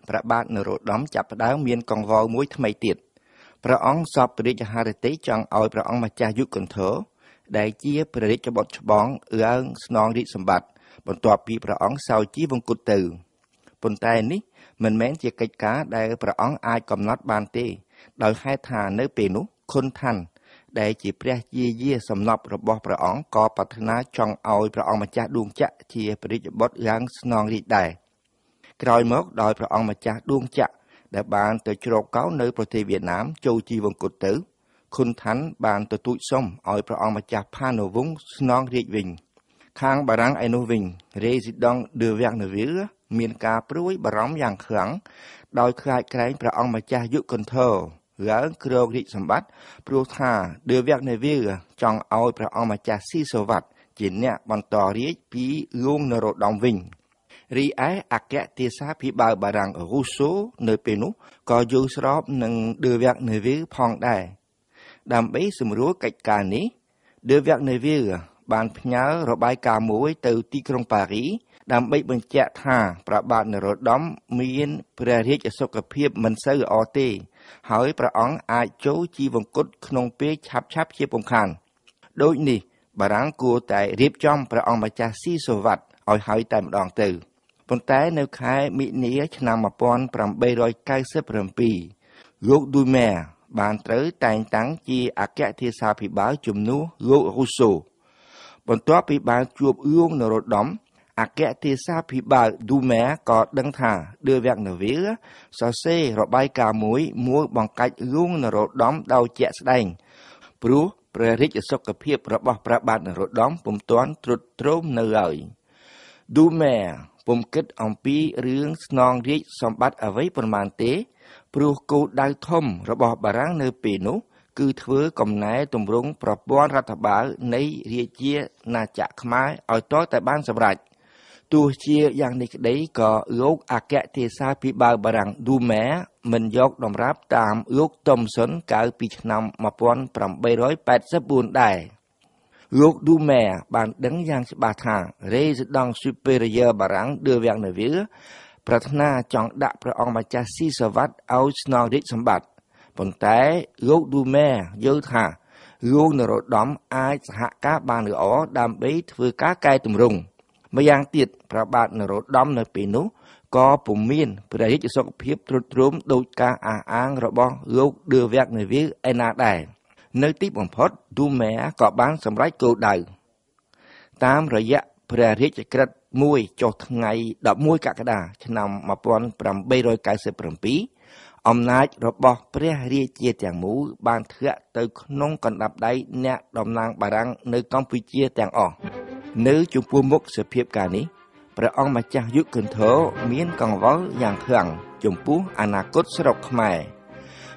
ព្រះបាទនរោត្តមចាប់ផ្ដើមមានកង្វល់មួយថ្មីទៀតព្រះអង្គសពព្រះរាជហឫទ័យចង់ឲ្យព្រះអង្គម្ចាស់យុគន្ធរដែលជាព្រះរាជបុត្រច្បងឡើងស្នងរាជសម្បត្តិបន្ទាប់ពីព្រះអង្គសោយជីវង្គតទៅប៉ុន្តែនេះមិនមែនជាកិច្ចការដែលព្រះអង្គអាចកំណត់បានទេដោយហេតុថានៅពេលនោះខុនឋានដែលជាព្រះជាយាសំណប់របស់ព្រះអង្គក៏ប្រាថ្នាចង់ឲ្យព្រះអង្គម្ចាស់ដួងចក្រជាព្រះរាជបុត្រឡើងស្នងរាជដែរក្រោយមកដោយព្រះអង្គម្ចាស់ដួងចក្រដែលបានទៅជ្រកកោននៅប្រទេសវៀតណាមចូលជីវង្គតទៅខុនឋានបានទទូចសុំឲ្យព្រះអង្គម្ចាស់ផានុវង្សស្នងរាជវិញខាងបារាំងឯនោះវិញ Résident de Verneville មានការព្រួយបារម្ភយ៉ាងខ្លាំងដោយខ្លាចក្រែងព្រះអង្គម្ចាស់យុគន្ធរឡើងគ្រងរាជសម្បត្តិព្រោះថា de Verneville ចង់ឲ្យព្រះអង្គម្ចាស់ស៊ីសុវត្ថិជាអ្នកបន្តរាជពីលួងនរោត្តមវិញរីឯអគ្គទេសាភិបាលបារាំងរូសូនៅពេលនោះក៏យល់ស្របនឹង de Verneville ផងដែរដើម្បីសម្រួលកិច្ចការនេះ de Verneville បានផ្ញើរបាយការណ៍មួយទៅទីក្រុងប៉ារីដើម្បីបញ្ជាក់ថាព្រះបាទនរោត្តមមានព្រះរាជសុខភាពមិនសូវល្អទេហើយព្រះអង្គអាចចូលជីវង្គតក្នុងពេលឆាប់ៗជាពុំខានដូចនេះបារាំងគួរតែរៀបចំព្រះអង្គម្ចាស់ស៊ីសុវត្ថិឲ្យហើយតែម្ដងទៅប៉ុន្តែនៅខែមិនិនាឆ្នាំ1897លោកឌូម៉ែបានត្រូវតែងតាំងជាអគ្គទេសាភិបាលជំនួសលោករូសូបន្ទាប់ពីបានជួបលួងនរោត្តមអគ្គទេសាភិបាលឌូម៉ែក៏ដឹងថា de Verneville សរសេររបាយការណ៍មួយមួលបង្កាច់លួងនរោត្តមដោយជាក់ស្ដែងព្រោះព្រះរាជសុខភាពរបស់ព្រះបាទនរោត្តមពុំទាន់ទ្រុឌទ្រោមនៅឡើយឌូម៉ែពុំគិតអំពីរឿងស្នងរាជសម្បត្តិអ្វីប៉ុន្មានទេព្រោះគោលដៅធំរបស់បារាំងនៅពេលនោះគឺធ្វើកំណែទម្រង់ប្រព័ន្ធរដ្ឋបាលនៃរាជាណាចក្រខ្មែរឲ្យទាល់តែបានសម្រេចទោះជាយ៉ាងនេះក្តីក៏លោកអគ្គទេសាភិបាលបារាំងឌូម៉ែមិនយកតម្រាប់តាមលោកតុមសុនកាលពីឆ្នាំ1884ដែរលោកឌូម៉ែបានដឹងយ៉ាងច្បាស់ថា Résident Supérieur បារាំង de Verneville ប្រាថ្នាចង់ដាក់ព្រះអង្គម្ចាស់ស៊ីសុវត្ថិឲ្យស្នងរាជសម្បត្តិប៉ុន្តែលោកឌូម៉ែយល់ថាលោកនរោត្តមអាចសហការបានល្អដើម្បីធ្វើការកែទម្រង់ម្យ៉ាងទៀតព្រះបាទនរោត្តមនៅពេលនោះក៏ពុំមានព្រះរាជសុខភាពទ្រុឌទ្រោមដោយការអះអាងរបស់លោក de Verneville ឯណាដែរនៅទីបំផុតឌូម៉ែក៏បានសម្រេចគោលដៅតាមរយៈព្រះរាជក្រឹត្យមួយចុះថ្ងៃ11កក្កដាឆ្នាំ1897អំណាចរបស់ព្រះរាជាទាំងមូលបានធ្លាក់ទៅក្នុងកណ្ដាប់ដៃអ្នកតំណាងបារាំងនៅកម្ពុជាទាំងអស់នៅចំពោះមុខសភាពការនេះព្រះអង្គម្ចាស់យុគន្ធរមានកង្វល់យ៉ាងខ្លាំងចំពោះអនាគតស្រុកខ្មែរ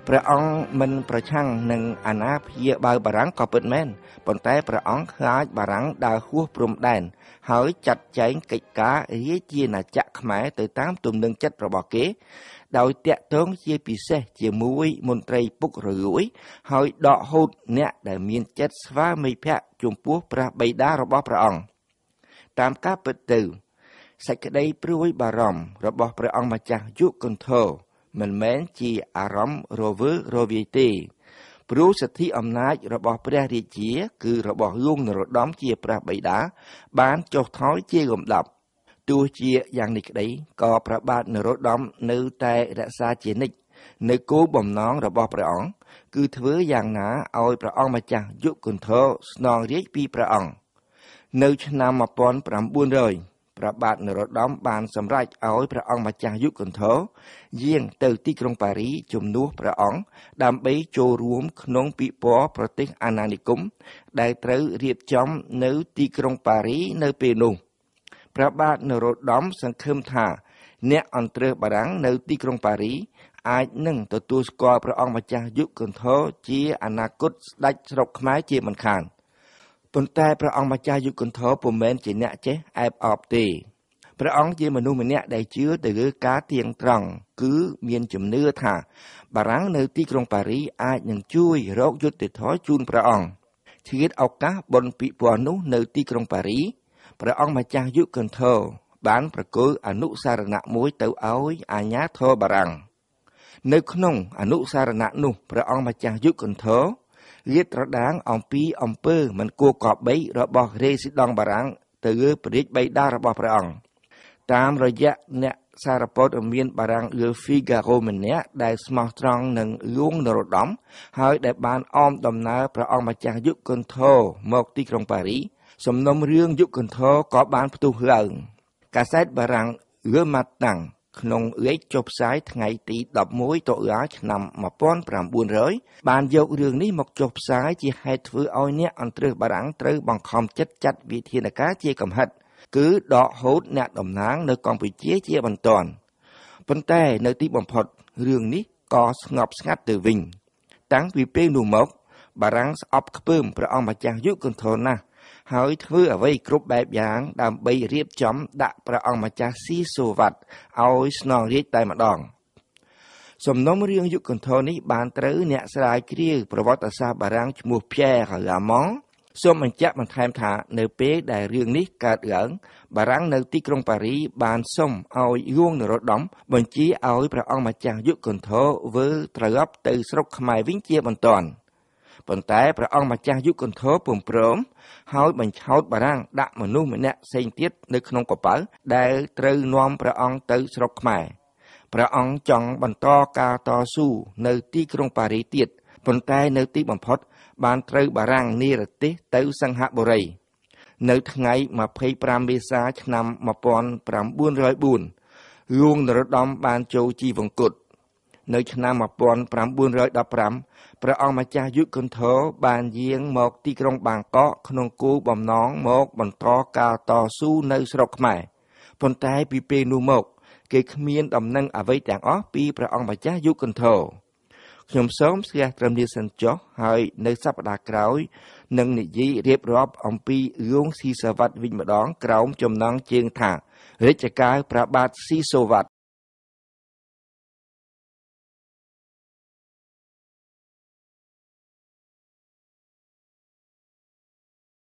ព្រះអង្គមិនប្រឆាំងនឹងអាណាព្យាបាលបារាំងក៏ពិតមែនប៉ុន្តែព្រះអង្គខ្លាចបារាំងដើរហួសព្រំដែនហើយចាត់ចែងកិច្ចការរាជាណាចក្រខ្មែរទៅតាមទំនឹងចិត្តរបស់គេដោយតាក់ទងជាពិសេសជាមួយមន្ត្រីពុករលួយហើយដកហូតអ្នកដែលមានចិត្តស្វាមីភក្តិចំពោះព្រះបិតារបស់ព្រះអង្គតាមការពិតទៅសេចក្តីព្រួយបារម្ភរបស់ព្រះអង្គម្ចាស់យុគន្ធរមិនមែនជាអារម្មណ៍រវើរវាយទេព្រោះសិទ្ធិអំណាចរបស់ព្រះរាជាគឺរបស់លួងនរោត្តមជាព្រះបិតាបានចុះថយជាលំដាប់ទោះជាយ៉ាងនេះក្តីក៏ព្រះបាទនរោត្តមនៅតែរក្សាជានិច្ចនៅគោលបំណងរបស់ព្រះអង្គគឺធ្វើយ៉ាងណាឲ្យព្រះអង្គម្ចាស់យុគន្ធរស្នងរាជពីព្រះអង្គនៅឆ្នាំ1900ព្រះបាទនរោត្តមបានសម្រេចឲ្យព្រះអង្គម្ចាស់យុគន្ធរយាងទៅទីក្រុងប៉ារីជំនួសព្រះអង្គដើម្បីចូលរួមក្នុងពិព័រណ៍ប្រទេសអាណានិគមដែលត្រូវរៀបចំនៅទីក្រុងប៉ារីនៅពេលនោះព្រះបាទនរោត្តមសង្ឃឹមថាអ្នកអន្តរបារាំងនៅទីក្រុងប៉ារីអាចនឹងទទួលស្គាល់ព្រះអង្គម្ចាស់យុគន្ធរជាអនាគតស្ដេចស្រុកខ្មែរជាមិនខានប៉ុន្តែព្រះអង្គម្ចាស់យុគន្ធរពុំមែនជាអ្នកចេះអែបអបទេព្រះអង្គជាមនុស្សម្នាក់ដែលជឿទៅលើការទៀងត្រង់គឺមានជំនឿថាបារាំងនៅទីក្រុងប៉ារីអាចនឹងជួយរកយុត្តិធម៌ជូនព្រះអង្គឆ្លៀតឱកាសបុណ្យពិព័រណ៍នោះនៅទីក្រុងប៉ារីព្រះអង្គម្ចាស់យុគន្ធរ បានប្រគល់អនុសារណៈមួយទៅឲ្យអាជ្ញាធរបារាំងនៅក្នុងអនុសារណៈនោះព្រះអង្គម្ចាស់យុគន្ធរលាតត្រដាងអំពីអំពើមិនគួរគប្បីរបស់រេស៊ីដង់បារាំងទៅលើព្រះរាជបិតារបស់ព្រះអង្គតាមរយៈអ្នកសារព័ត៌មានបារាំង Le Figaro ម្នាក់ដែលស្មោះត្រង់នឹងលួងនរោត្តមហើយដែលបានអមដំណើរព្រះអង្គម្ចាស់យុគន្ធរមកទីក្រុងប៉ារីសំណុំរឿងយុគន្ធរក៏បានផ្ទុះឡើងកាសែតបារាំង Le Matin ក្នុងលេខចុះផ្សាយថ្ងៃទី11តុលាឆ្នាំ1900បានយករឿងនេះមកចុះផ្សាយជាហេតុធ្វើឲ្យអ្នកអន្តរបារាំងត្រូវបង្ខំចិត្តចាត់វិធានការជាកំហិតគឺដកហូតអ្នកតំណាងនៅកម្ពុជាជាបន្ទាន់ប៉ុន្តែនៅទីបំផុតរឿងនេះក៏ស្ងប់ស្ងាត់ទៅវិញតាំងពីពេលនោះមកបារាំងស្អប់ខ្ពើមព្រះអង្គម្ចាស់យុគន្ធរណាស់ហើយធ្វើអ្វីគ្រប់បែបយ៉ាងដើម្បីរៀបចំដាក់ព្រះអង្គម្ចាស់ស៊ីសូវ៉ាត់ឲ្យស្នងរាជតែម្ដងសំណុំរឿងយុគន្ធរនេះបានត្រូវអ្នកស្រាវជ្រាវប្រវត្តិសាស្ត្របារាំងឈ្មោះ Pierre Lamont សូមបញ្ជាក់បន្ថែមថានៅពេលដែលរឿងនេះកើតឡើងបារាំងនៅទីក្រុងប៉ារីបានសុំឲ្យលួងនរោត្តមបញ្ជាឲ្យព្រះអង្គម្ចាស់យុគន្ធរវិលត្រឡប់ទៅស្រុកខ្មែរវិញជាបន្ទាន់ប៉ុន្តែព្រះអង្គម្ចាស់យុគន្ធរពុំព្រមហើយបញ្ឆោតបារាំងដាក់មនុស្សម្នាក់ផ្សេងទៀតនៅក្នុងកប៉ាល់ដែលត្រូវនាំព្រះអង្គទៅស្រុកខ្មែរព្រះអង្គចង់បន្តការតស៊ូនៅទីក្រុងប៉ារីទៀតប៉ុន្តែនៅទីបំផុតបានត្រូវបារាំងនិរទេសទៅសង្ហបុរីនៅថ្ងៃ25មេសាឆ្នាំ1904លួងនរោត្តមបានចូលជីវង្គតនៅឆ្នាំ1915ព្រះអង្គម្ចាស់យុគន្ធរបានយាងមកទីក្រុងបាងកកក្នុងគោលបំណងមកបន្តការតស៊ូនៅស្រុកខ្មែរប៉ុន្តែពីពេលនោះមកគេគ្មានដំណឹងអ្វីទាំងអស់ពីព្រះអង្គម្ចាស់យុគន្ធរខ្ញុំសូមស្ទះត្រឹមនេះសិនចុះហើយនៅសប្តាហ៍ក្រោយនឹងនិយាយរៀបរាប់អំពីរឿងស៊ីសវ៉ាត់វិញម្ដងក្រោមចំណងជើងថារាជការព្រះបាទស៊ីសូវ៉ាត់